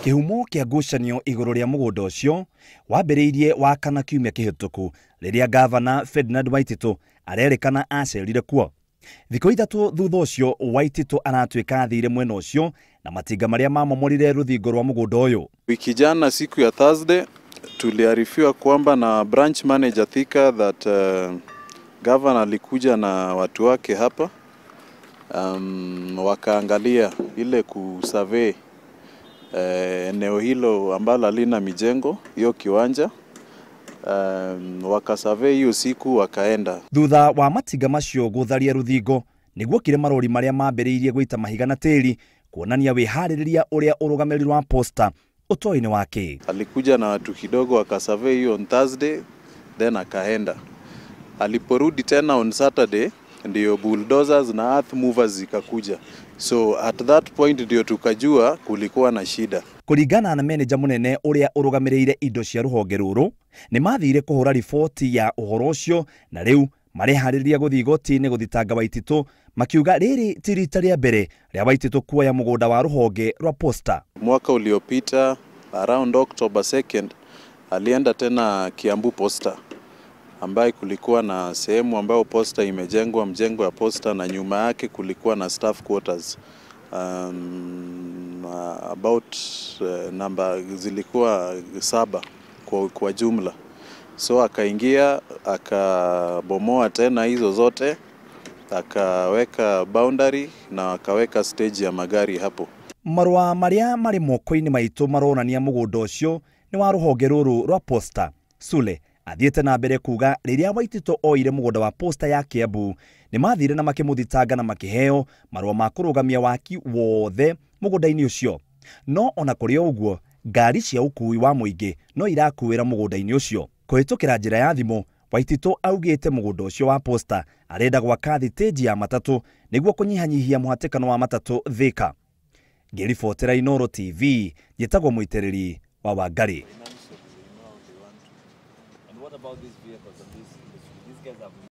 Kĩhumo kĩa ngucanio igũrũ rĩa mũgũnda ũcio wambĩrĩirie Wakana kiumia kĩhĩtũku rĩrĩa gavana Ferdinand Waititu arerĩkana acerire kuo. Thikũ 3 thutha ũcio Waititu aratuĩka athire mwena ũcio na matinga marĩa mamomorire rũthingo rwa mũgũnda ũyũ. Wiki jana siku ya Thursday tuliarifiwa kwamba na branch manager Thika that governor alikuja na watu wake hapa, wakaangalia ile kusurvey eneo hilo ambalo halina mijengo, hiyo kiwanja. Wakasurvey hiyo siku wakaenda. Thutha wa matinga macio gũtharia rũthingo nĩguo kire marori marĩa mambĩrĩirie gũita mahiga na tĩri kuonania wĩharĩrĩria ũrĩa ũrũgamĩrĩri wa posta ũtoĩ-inĩ wake. Alikuja na watu kidogo wakasurvey hiyo on Thursday, then akaenda. Aliporudi tena on Saturday ndio bulldozers na earth movers zikakuja. So at that point ndio tukajua kulikuwa na shida. Kũringana na manager mũnene ũrĩa ũrũgamĩrĩire indo cia rũhonge rũrũ, nĩ mathire kũhũra riboti ya ũhoro ũcio na rĩu mareharĩrĩria gũthiĩ igoti-inĩ gũthitanga Waititu, makiuga rĩrĩ ti rita rĩa mbere rĩa Waititu kuoya mũgũnda wa rũhonge rwa posta. Mwaka uliopita around October 2nd alienda tena Kiambu Posta, ambaye kulikuwa na sehemu ambayo posta imejengwa, mjengo ya posta, na nyuma yake kulikuwa na staff quarters. About namba zilikuwa 7 kwa jumla. So akaingia akabomoa tena hizo zote, akaweka boundary na akaweka stage ya magari hapo. Marũa marĩa marĩ moko-inĩ maitũ maronania mũgũnda ũcio nĩ wa rũhonge rũrũ rwa posta. Sule athiĩte na mbere kuga rĩrĩa Waititu oire mũgũnda wa posta ya Kiambu nĩ mathire na makĩmũthitanga na makĩheo marũa ma kũrũgamia waki wothe mũgũnda-inĩ ũcio. No ona kũrĩ o ũguo ngari cia ũkui wa mũingĩ no irakuĩra mũgũnda-inĩ ũcio. Kũhĩtũkĩra njĩra ya thimũ Waititu augĩte mũgũnda ũcio wa posta arenda gwaka thitĩnji ya matatũ nĩguo kũnyihanyihia mũhatĩkano wa matatũ Thika. Ngĩribotera Inooro TV, njĩtagwo Mũitĩrĩri wa Wangari. And what about these vehicles and these guys have